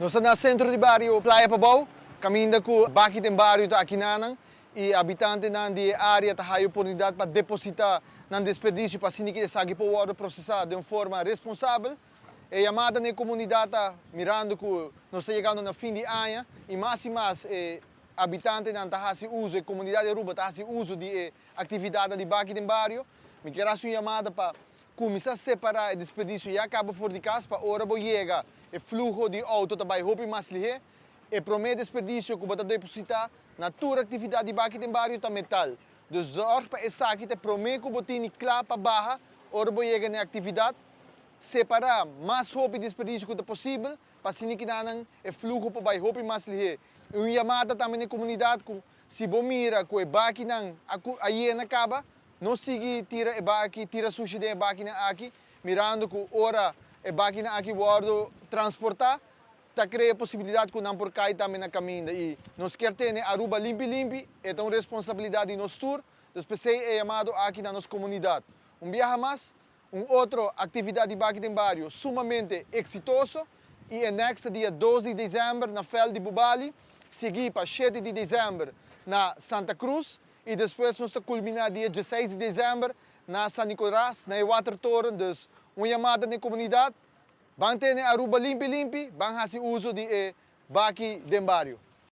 Nos ta na Sentro di Bario Playa Pabou, kaminda ku baki den bario ta akinanan i habitantenan di e área ta haya oportunidat pa depositá nan desperdisio pa asina ki esaki por wòrdu prosesá den un forma responsabel. E yamada na e komunidat ta mirando ku nos ta yegando na fin di aña i mas i mas e habitantenan ta hasi uso, e komunidat di Aruba ta hasi uso di e aktividatnan di baki den bario. Mi kier hasi un yamada pa Kuminsá separá e desperdisio ya kaba for di kas pa ora bo yega e fluho di outo ta bai hopi mas lihé. E promé desperdisio ku bo ta depositá na tur aktividat di baki den bario ta metal. Dus zòrg pa esaki ta e promé ku bo tini kla pa baha ora bo yega na e aktividat. Separá mas hopi desperdisio ku ta posibel pa asina kinanan e fluho por bai hopi mas lihé. I un yamada tambe na e komunidat ku si bo mira ku e bakinan a yena kaba, No sigui tira e baki, tira sushi den e bakinan aki, mirando ku ora e bakinan aki wòrdu transportá, ta krea posibilidat ku nan por kai tambe na kaminda. I nos kier tene Aruba limpi limpi, e ta un responsabilidat di nos tur, dus p'esei e yamado aki na nos komunidat. Un biaha mas, Un otro actividad di Baki den Bario sumamente exitoso y e next ta dia dos di december na veld di Bubali, sigui pa shete di december na Santa Cruz y despues nos ta culmina dia dieseis di december na San Nicolas na e Watertoren. Dus un yamada na e comunidad, ban tene Aruba limpi limpi, ban haci uso di e Baki den Bario.